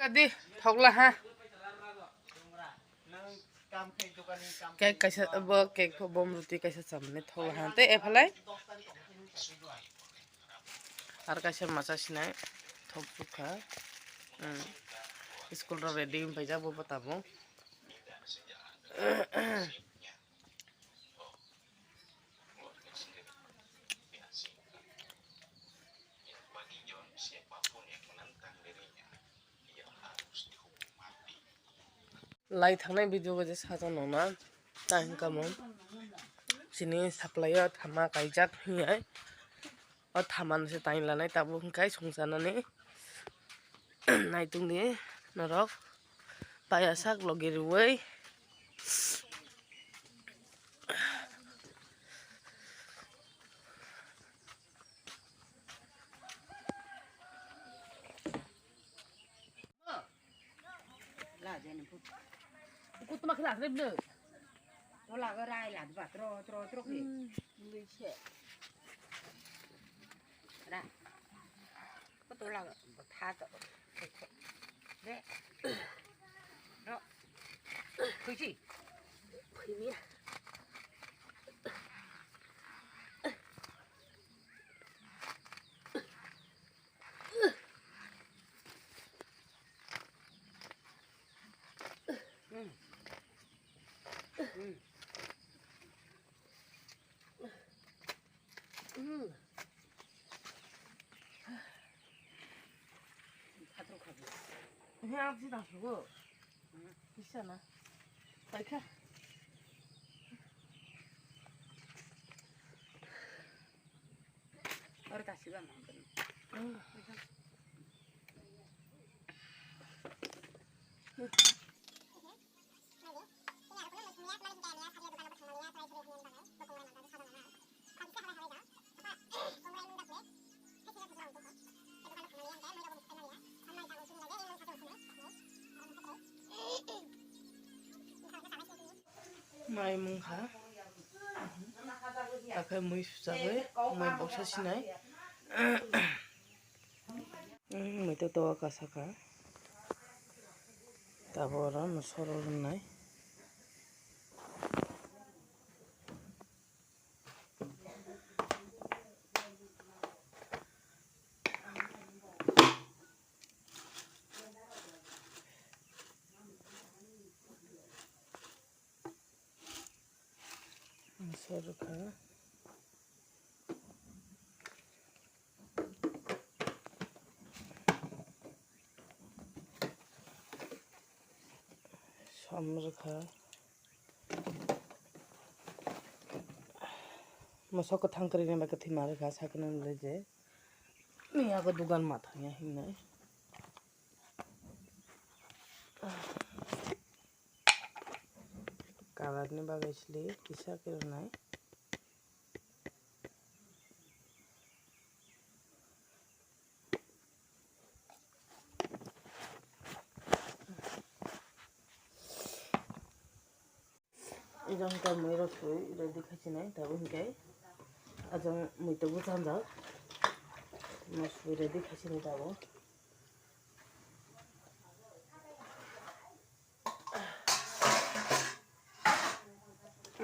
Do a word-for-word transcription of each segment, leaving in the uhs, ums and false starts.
Adi, thokla ha. Cake kaisa, bo cake pho bom roti kaisa chamani thokla ha. Tei ephalai. Ar kaisa macha sinai thok chukha. Hmm. School rok ready wng paijak bo tabuk. Lai thangnai video o je sajak nongna ta hwnka mo chini supply o thama kaijak hinwi o thama no se tain lanai tabuk hwnkhai songchanani naitung di norok paya sak logi riwi. Kutuma khila asle bwle. Tola ga rai la ba tro tro tro khe. Hmm, bwle se. Ra. Ko tola ga tha to. De. Ro. Khuisi. Khuimi. He, ang si tang sugo. Bisa na. Paikha. Oro tasiba ma. Mai mungkha. Takhai mui sujagwi, mui boksa sinai. Mui to towa kasa kha. Tabuk oro mosoro rwnai. Mosoro kha. Som rwkha. Moso kwthang kwrwini bai kwthwi ma rwkha sakno le je. Miya ko dugan ma thangya hinwi. Colour ni bagwi sili kisa khe rwnai. Ejang ta mui rok sui ready khai sinai tabuk hinkai. Ajang mui tabuk chanjak. Mui sui ready khai sinai tabuk.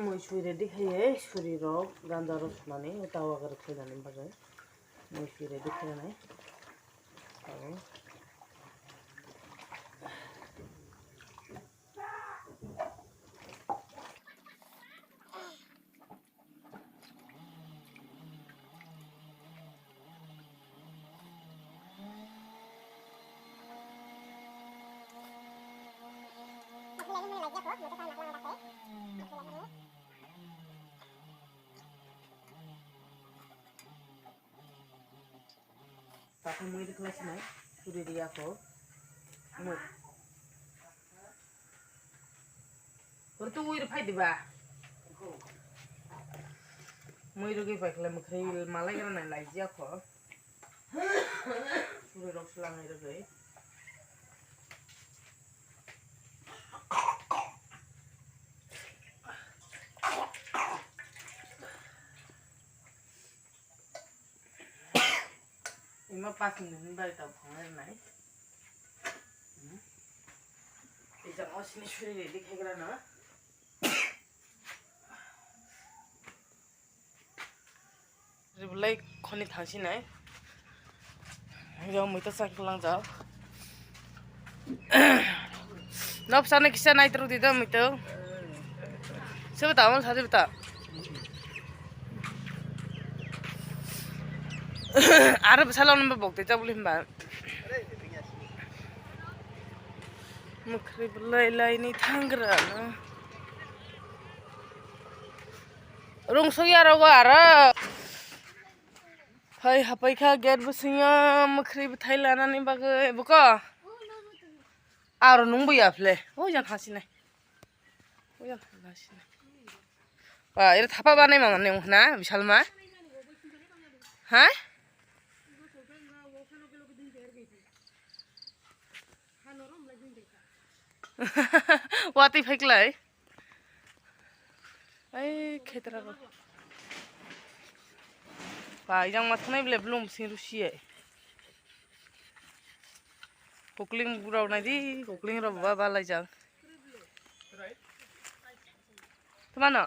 Mui sui ready khai ye, suri rok, ganja rok sunani, tawa gari khainani bagwi. Mui sui ready khainani. Tabuk. Takhuk mui rwkhlai sinai, suri riyakho. Mui. Hor tu ui rw phai diba? Mui rwgwi pai khlai mwkhrai malai gra nai lai jiyakho. Suri rok swlangnai rwgwi. Ima pas minute ni bagwi tabuk thangna rwnai. Hmm, Sini suri ready khai gra na. Ribolai khoni thangsinai. Yang muita sak lang jao. Nop sana kisa nai teruk di dam muita. Sebe ta, amal sadi beta. Aro besa lo nang bok te jabuli himba. Mukhri belai lai ni thangra na. Rung sui aro wa aro. Hai hapai kha gate bisingo mukhri bwthai lana ni bagwi buko. Aro nung buya phle. O jang hasi nai. O jang hasi nai. Ba, ira thapa ba nai mama ne ung khna, Bisal ma. Ha? Watwi phaiklai. Ai, khetra ro. Ba, ijang ma thanai ble blum sing rusi ai. Kokling burau nai di, kokling ro ba, ba lai jang. Tuma no?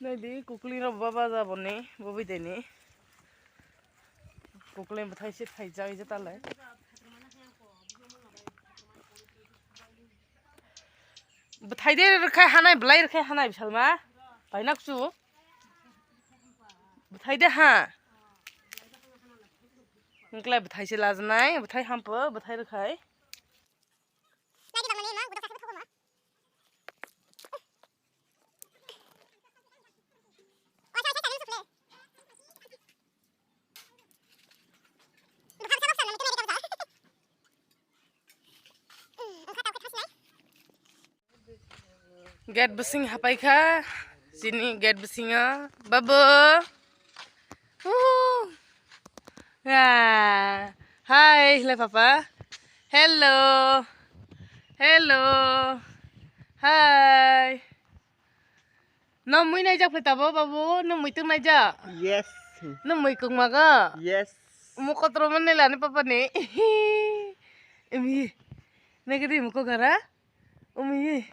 Nai di, kokling ro ba, ba ja boni, bo bideni. Kokling bwthai se thaijak ija talai. Bwthai de rwkhai hanai, bwlai rwkhai hanai, Bisalma. Paina kuchu. Bwthai de ha. Wngkhlai bwthai se lajanai, bwthai hampo, bwthai rwkhai. Gate bising hapai kha, chini gate bisingo. Babu. Woo. Ah. Hi, hello, Papa. Hello. Hello. Hi. No mui naijak phlai tabo, babu? No mui tung naijak? Yes. No mui kung mago? Yes. Mo kotro man nai lani papa ni. Emi. Nai gadi mo ko gara? Umi.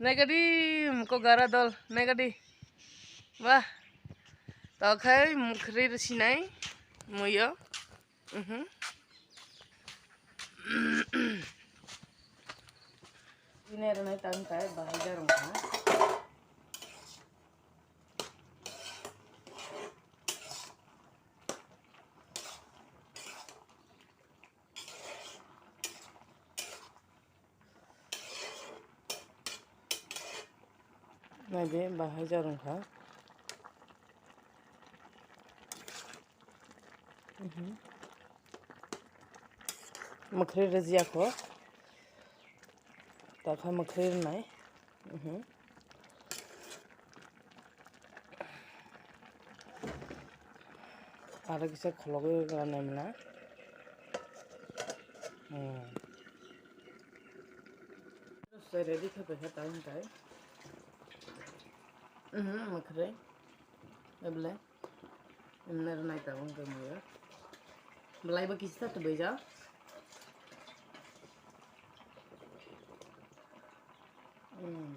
Nai gadi mo ko gara dol. Nai gadi. Wah. Tokhai mukhri rwsinai. Muyo. Mhm. Ini rwnai tang kai bahai jarong ha. Nai de, bahai jarong kha. Mhm. Mwkhri rwjiyakho. Takha mwkhri rwnai. Mhm. Aro kisa khologwi rwnai mwnai. Hmm. Ready khe paikha ta hwnkhai. Mhm, mwkhri. Eble. Emne rwnai ta wngkhe muiyo. Belai bo kisa tubui jak. Hmm.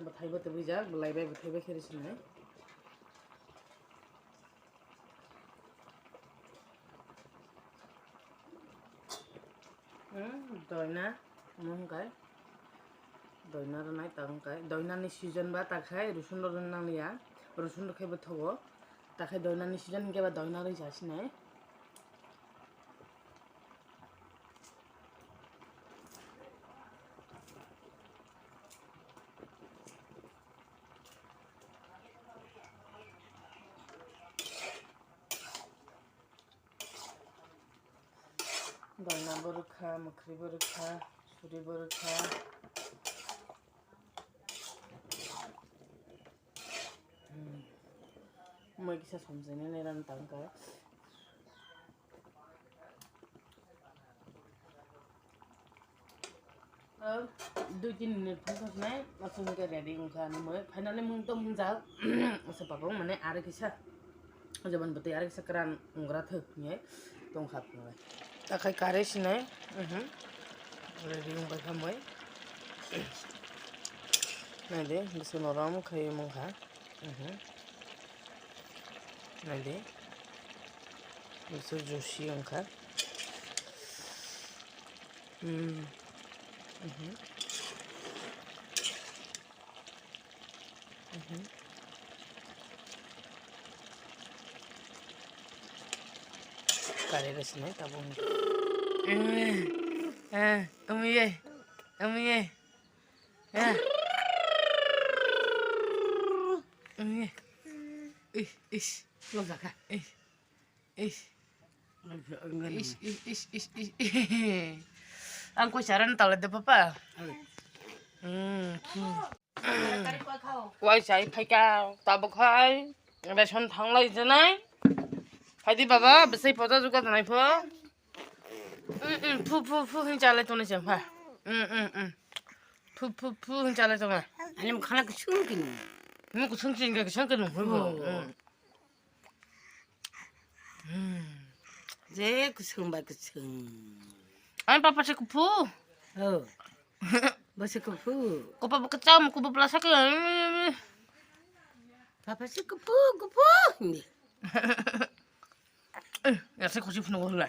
Bwthai bo tubui jak, belai bai bwthai bai khe rw sinai. Hmm, doina, omo hwnkhai. Doina rwnai ta hwnkhai. Doina ni season ba ta khai, rosun rw nangliya. Rosun rw khai bo thogo. Ta khai doina ni season hwnkhe ba doina rwi ja sinai. Doina bo rwkha, mwkhri bo rwkha, suri bo rwkha. Hmm. Moi kisa somjainani rani tangkha. Dui tin minute phone thoknai, aswk hwnkhe ready wngkha ani moi. Finally mung tong hwnjak, asa babang mane aro kisa, jabon bwtwi aro kisa kwran wngwra thwk hinwi tongkha phunuknai. Takhai kare sinai. Mhm. Ready wng bai khambai. Nai de, bisu norom khai mung kha. Mhm. Nai de. Bisu juicy wng kha. Hmm. Mhm. Mhm. Kare rw sinai tabuk. Eh, eh, umi ye, umi ye. Eh. Umi ye. Ish, ish. Lo jaka. Ish. Ish. Ish, ish, ish, ish, ish. Ang koi saran tala de papa. Hmm. Wai sai phaika tabuk hai. Ration thanglai janai. Phaidi baba, besai poja juga janai pho. Mm, mm, phu, phu, phu, hin chalai tongnai chang pha. Mm, mm, mm. Phu, phu, phu, hin chalai tongnai. Ani mkhana kusung kini. Mu kusung ching ka kusung kini. Oh. Mm. Hmm. Je kusung ba kusung. Ani papa se kuphu. Oh. Ba se kuphu. Kupa ba kacham, kupa plasake. Papa se kuphu, kuphu. Hindi. Eh, ya se kusi phunu wala.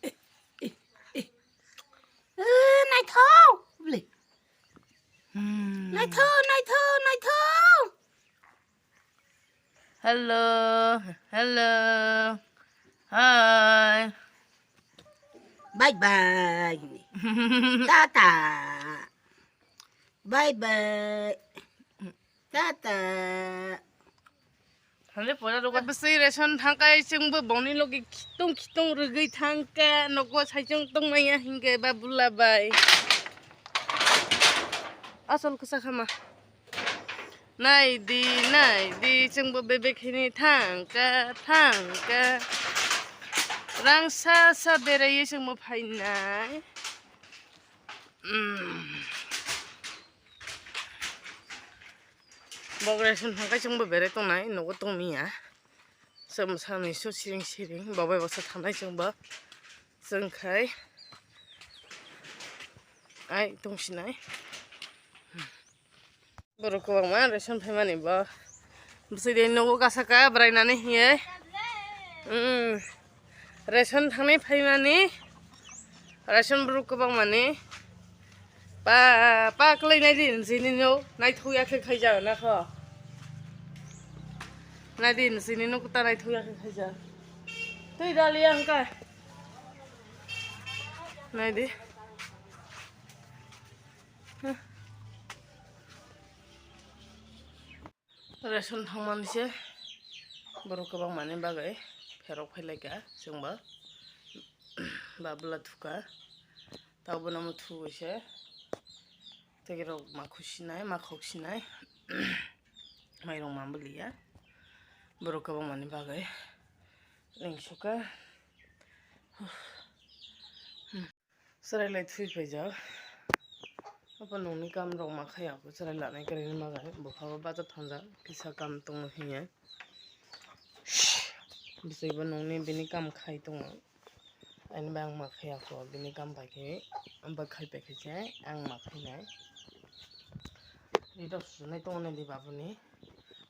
Eh, naithok. Bli. Hmm. Naithok, naithok, naithok. Hello, hello. Hi. Bye bye. Tata. Bye bye. Tata. Hande pora rogo. Bwswi ration thangkai chwngbo bongni logi khitung khitung rwgwi thangka nogo saichung tongmaya hingke ba bula bai. Asol kwsa khama. Nai di, nai di, chwngbo bebek hini thangka, thangka. Rang sa sa beraiwi chwngbo phainai. Mm. Bok ration thangkai chwngbo berai tongnai, nogo tongmiya. Chwng bwsani su siring siring, bobai baksa thanai chwngbo. Chwng khai. Ai tongsinai. Borok kwbangma ration phaimani bo. Bwswk de nogo kasaka bwrainani hiye. Mm. Ration thangnai phaimani. Ration borok kwbangmani. Pa, pa kwlai nai di, nini no naithok ya khe khaijak na kho. Nai di, nini no kwta naithok ya khe khaijak. Twi dali ya hwnkha. Nai di. Ration thangmani se borok kwbangmani bagwi pherok phailaika chwngbo ba bwla thuka. Tabo bono thugwi se tei rok ma khusinai ma khoksinai mairok ma bwliya borok kwbangmani bagwi lengsuka. Chwrai lai thui paijak. Obo nungni kam rok ma khaya, chwrai lanai kwrwi ma bai. Bupha bo bacha thangjak, kisa kam tongo hinya. Bwsai bo nungni bini kam khai tongo. Ani bai ang ma khaya kho, bini kam bai khe, bai khai pai khe se ang ma khainai. Ri rok sujaknai tongo nai di babuni.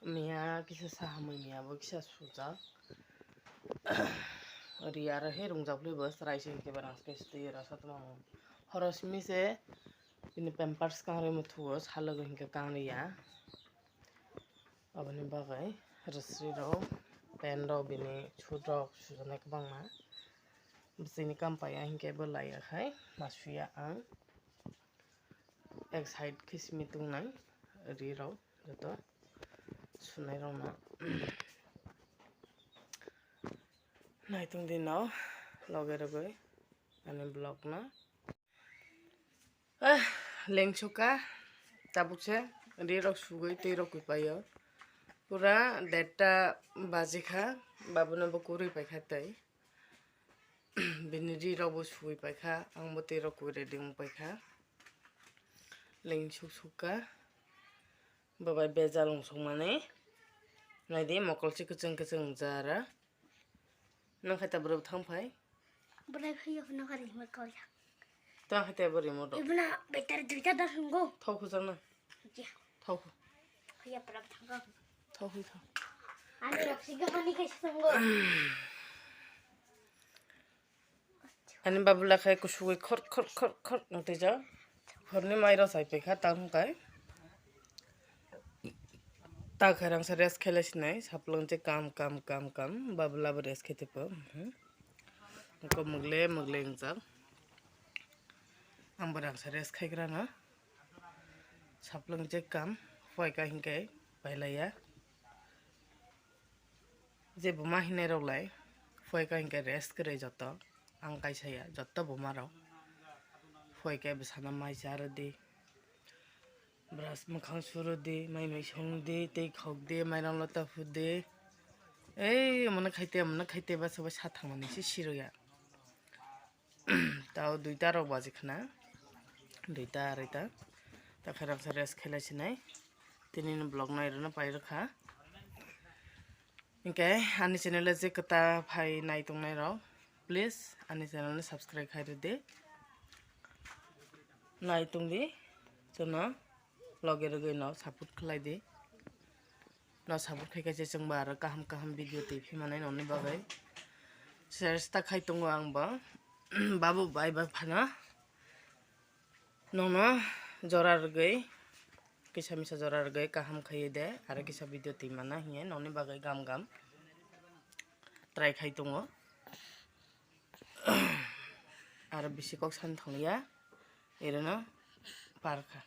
Miya kisa saha mui miya bo kisa sujak. Ri aro he rungjak phai bo chwrai se hinkhe barang space twi rasa tongma. Horo simi se bini pampers kangrwi muthugo, sa logo hinkhe kangriya. Aboni bagwi rwsri rok, pant rok, bini suit rok sujaknai kwbangma. Bwswini kam paiya hinkhe bo laiya khai ma suya ang. Ek side khe simi tongnai ri rok joto sunai rok no. Naitung di no loge rogoi ani vlog no. Ah, lengsuka tabuk se ri rok sugoi twi rok kwi paio. Pura derta baji kha, babuno bo kwrwi paikha tei. Bini ri rok bo sugwi paikha, ang bo twi rok kwi ready wng paikha. Lengsuk sukka. Babai bejal wng sukmani. Naidi mokol se kwchwng kwchwng wngja ara. Nang khai tabra bo thang phai. Bolai phaiya phano kari himar kau ya. Ta khate bo remote rok. Ibuna betar duita da sungo. Thau khu jang na. Ya. Thau khu. Khaya prap thango. Thau khu thau. Ani rok siga mani khai sungo. Ani babula khai kusugui khor khor khor khor nang tei ja. Horni mai rok sai pekha tang kai. Ta khairang sa rest khailai sinai, saplung je kam, kam, kam, kam, babla bo rest khaite po. Mhm. Ko mugle, mugle ingjak. Ang bo rang sa rest khaigra na. Saplung je kam, phoi ka hinke pailaya. Je buma hinai rok lai, phoi ka hinke rest kwrwi joto. Ang kaisa ya, joto buma rok. Phoi ka bwsano mai cha rwdi. Brush mwkhang surudi, mai mai songdi, tei khokdi, mairang lota phudi. Ei, mano khaite, mano khaite, ba sobo sa thangmani se siroya. Tao duita rok baji khna. Duita, areita. Ta khairang sa rest khailai sinai. Tini ni vlog nai rwna pai rwkha. Hinkhe ani channel o je kwta phai nai tongnai rok, please ani channel no subscribe khai rwdi. Nai tongdi, chwngno loge rwgwi no support khlai di. No support khai khe chwngbo aro kaham kaham video twi phi manai noni bagwi. Chesta khai tongo ang bo. Babu bai ba phano. Nono jora rwgwi, kisa misa jora rwgwi kaham khaiwi de, aro kisa video twi mana hiye noni bagwi gam gam try khai tongo. Aro bisi kok san thangya, erono parkha.